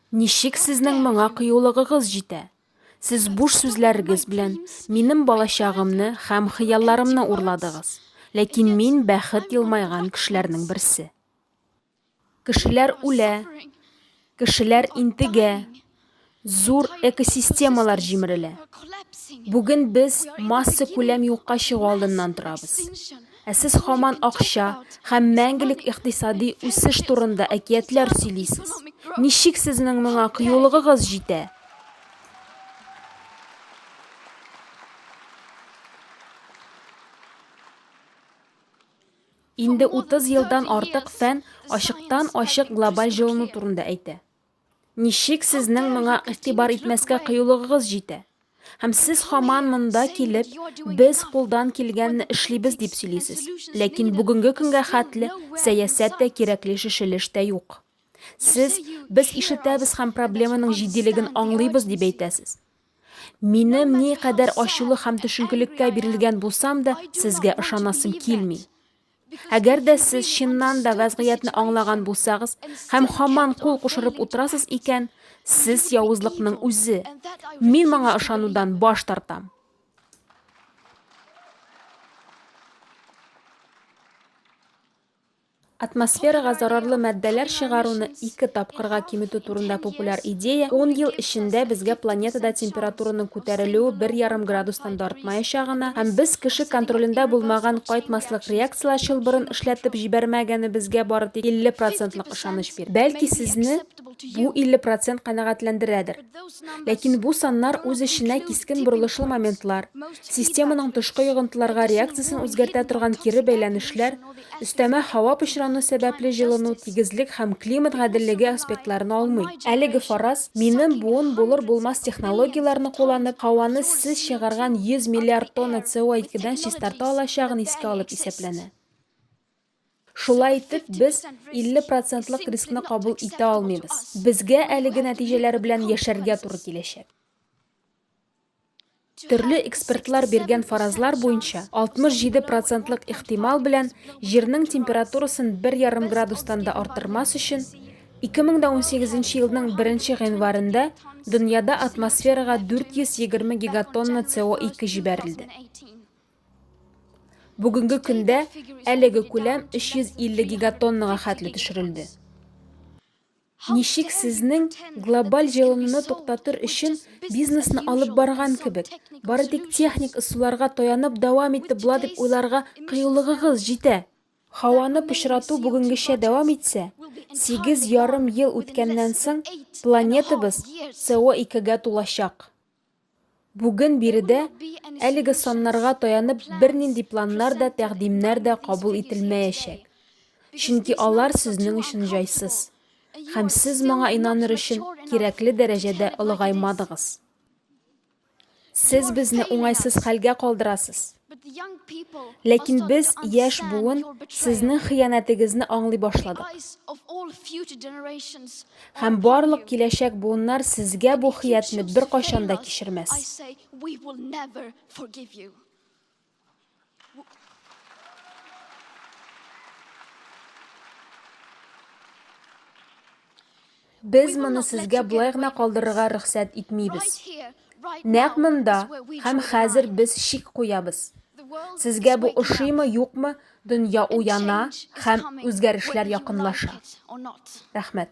Ничек сезнең моңа кыюлыгыгыз җитә? Сез буш сүзләрегез белән минем балачагымны һәм хыялларымны урладыгыз. Ләкин мин бәхет елмайган кешеләрнең берсе. Кешеләр үлә, кешеләр интегә, зур экосистемалар җимерелә. Бүген без массакүләм юкка чыгу алдыннан торабыз. Ә сез һаман акча һәм мәңгелек икътисади үсеш турында әкиятләр сөйлисез. Ничек сезнең моңа кыюлыгыгыз җитә? Инде 30 елдан артык фән ачыктан-ачык глобаль җылыну турында әйтә. Ничек сезнең моңа игътибар итмәскә кыюлыгыгыз җитә? Һәм сез һаман монда килеп, без кулдан килгәнне эшлибез дип сөйлисез. Ләкин бүгенге көнгә хәтле сәясәт тә, кирәкле чишелеш тә юк. Сез, без ишетәбез һәм проблеманың җитдилеген аңлыйбыз дип әйтәсез. Минем никадәр ачулы һәм төшенкелеккә бирелгән булсам да, сезгә ышанасым килми. Әгәр дә сез чыннан да вәзгыятьне аңлаган булсагыз һәм һаман кул кушырып утырасыз икән, сез явызлыкның үзе. Мин моңа ышанудан баш тартам. Атмосферага зарарлы матдәләр чыгаруны ике тапкырга киметү турында популяр идея ун ел эчендә безгә планетада температураның күтәрелүе бер ярым градустан да артмаячагына һәм без кеше контролендә булмаган кайтмаслык реакцияләр чылбырын эшләтеп җибәрмәгәнебезгә бары тик 50 процентлык ышаныч бирә. Бәлки сезне бу 50 процент канәгатьләндерәдер. Ләкин бу саннар үз эченә кискен борылышлы моментлар, системаның тышкы йогынтыларга реакциясен үзгәртә торган кире бәйләнешләр, Өстәмә һава пычрану сәбәпле җылыну, тигезлек һәм климат гаделлеге аспектларын алмый. Әлеге фараз, минем буын булыр-булмас технологияләрне кулланып, һаваны сез чыгарган 100 миллиард тонна СО2 дән чистарта алачагын искә алып исәпләнә. Шулай итеп, без 50 процентлык рискны кабул итә алмыйбыз. Безгә әлеге нәтиҗәләр белән яшәргә туры киләчәк. Төрле экспертлар биргән фаразлар буенча, 67 процентлык ихтимал белән Җирнең температурасын бер ярым градустан да арттырмас өчен, 2018 нче елның беренче гыйнварында дөньяда атмосферага 420 гигатонна СО2 җибәрелде. Бүгенге көндә әлеге күләм 350 гигатоннага хәтле төшерелде. Ничек сезнең глобаль җылынуны туктатыр өчен бизнесны алып барган кебек, бары тик техник ысулларга таянып дәвам итеп була дип уйларга кыюлыгыгыз җитә? Һаваны пычрату бүгенгечә дәвам итсә, 8,5 ел үткәннән соң планетабыз СО2 гә тулачак. Бүген биредә әлеге саннарга таянып бернинди планнар да, тәкъдимнәр дә кабул ителмәячәк. Чөнки алар сезнең өчен җайсыз. Һәм сез моңа инаныр өчен кирәкле дәрәҗәдә олыгаймадыгыз. Сез безне уңайсыз хәлгә калдырасыз. Ләкин без, яшь буын, сезнең хыянәтегезне аңлый башладык. Һәм барлык киләчәк буыннар сезгә бу хыятьне беркайчан да кичермәс. Без моны сезгә болай гына калдырырга рөхсәт итмибез. Нәкъ монда һәм хәзер без чик куябыз. Сезгә бу ошыймы, юкмы, дөнья уяна һәм үзгәрешләр якынлаша. Рәхмәт.